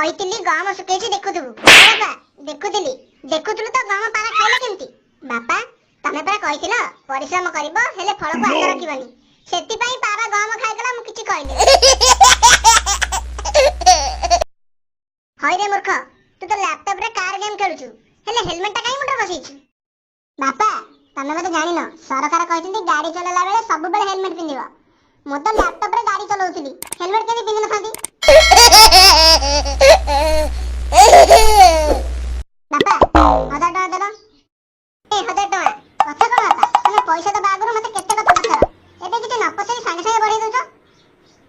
କହିଥିଲି ଗହମ ଶୁଖେଇଛି ଦେଖୁଥିବୁ। ବାପା, ଦେଖୁଥିଲି। ଦେଖୁଥିଲୁ ତ ଗହମ ପାରା ଖାଇଲା କେମିତି? ବାପା, ତମେ ପରା କହିଥିଲ ପରିଶ୍ରମ କରିବ ହେଲେ ଫଳକୁ ଆଶା ରଖିବନି, ସେଥିପାଇଁ ପାରା ଗହମ ଖାଇଗଲା, ମୁଁ କିଛି କହିଲି। ହଇରେ ମୂର୍ଖ, ତୁ ତ ଲ୍ୟାପଟପରେ କାର ଗେମ୍ ଖେଳୁଛୁ, ହେଲେ ହେଲମେଟଟା କାହିଁ ମୁଣ୍ଡରେ ବସେଇଛୁ? ବାପା, ତମେ ବୋଧେ ଜାଣିନ, ସରକାର କହିଛନ୍ତି ଗାଡି ଚଲେଇଲା ବେଳେ ସବୁବେଳେ ହେଲମେଟ ପିନ୍ଧିବ। ମୁଁ ତ ଲ୍ୟାପଟପରେ ଗାଡି ଚଲାଉଥିଲି, ହେଲମେଟ କେମିତି ପିନ୍ଧି ନଥାନ୍ତି? ବାପା, 1000 ଟଙ୍କା ଦେଲ। ଏ 1000 ଟଙ୍କା କଥା କଣ? ବାପା, ତମେ ପଇସା ଦବା ଆଗରୁ ମତେ କେତେ କଥା ପଚାର, ଏବେ କିଛି ନ ପଚାରି ସାଙ୍ଗେ ସାଙ୍ଗେ ବଢେଇ ଦଉଛ।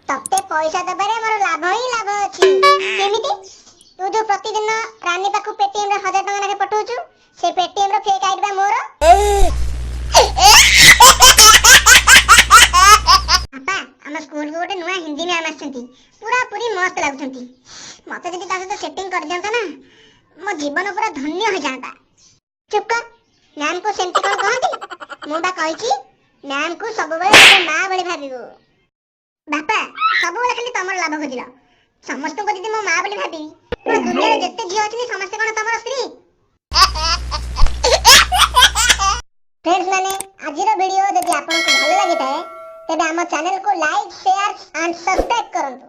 ତତେ ପଇସା ଦେବାରେ ମୋର ଲାଭ ହିଁ ଲାଭ ଅଛି। କେମିତି? ତୁ ଯୋଉ ପ୍ରତିଦିନ ରାନୀ ପାଖକୁ ପେଟିଏମ ରେ 1000 ଟଙ୍କା ଲେଖା ପଠଉଛୁ, ସେ ପେଟିଏମ ର ଫେକ୍ ଆଇଡି ବା ମୋର। ବାପା, ଆମ ସ୍କୁଲକୁ ଗୋଟେ ନୂଆ ହିନ୍ଦୀ ମ୍ୟାମ୍ ଆସିଛନ୍ତି, ପୁରା ପୁରି ମସ୍ତ ଲାଗୁଛନ୍ତି। ମତେ ଯଦି ତା ସହିତ ସେଟିଂ କରିଦିଅନ୍ତା ନା, ମୋ ଜୀବନ ପୁରା ଧନ୍ୟ ହେଇଯାଆନ୍ତା। ଚୁପ୍ କର, ମ୍ୟାମ୍କୁ ସେମିତି କଣ କହନ୍ତି? ମୁଁ ବା କହିଛି ମ୍ୟାମ୍କୁ ସବୁବେଳେ ନିଜ ମା ଭଳି ଭାବିବୁ। ବାପା, ସବୁବେଳେ ଖାଲି ତମର ଲାଭ ଖୋଜିଲ। ସମସ୍ତଙ୍କୁ ଯଦି ମୋ ମା ବୋଲି ଭାବିବି, କଣ ଦୁନିଆରେ ଯେତେ ଝିଅ ଅଛନ୍ତି ସମସ୍ତେ କଣ ତମର ସ୍ତ୍ରୀ? ଫ୍ରେଣ୍ଡସ୍ ମାନେ, ଆଜିର ଭିଡ଼ିଓ ଯଦି ଆପଣଙ୍କୁ ଭଲ ଲାଗିଥାଏ, ତେବେ ଆମ ଚ୍ୟାନେଲକୁ ଲାଇକ୍, ସେୟାର ଆଣ୍ଡ ସବସ୍କ୍ରାଇବ କରନ୍ତୁ।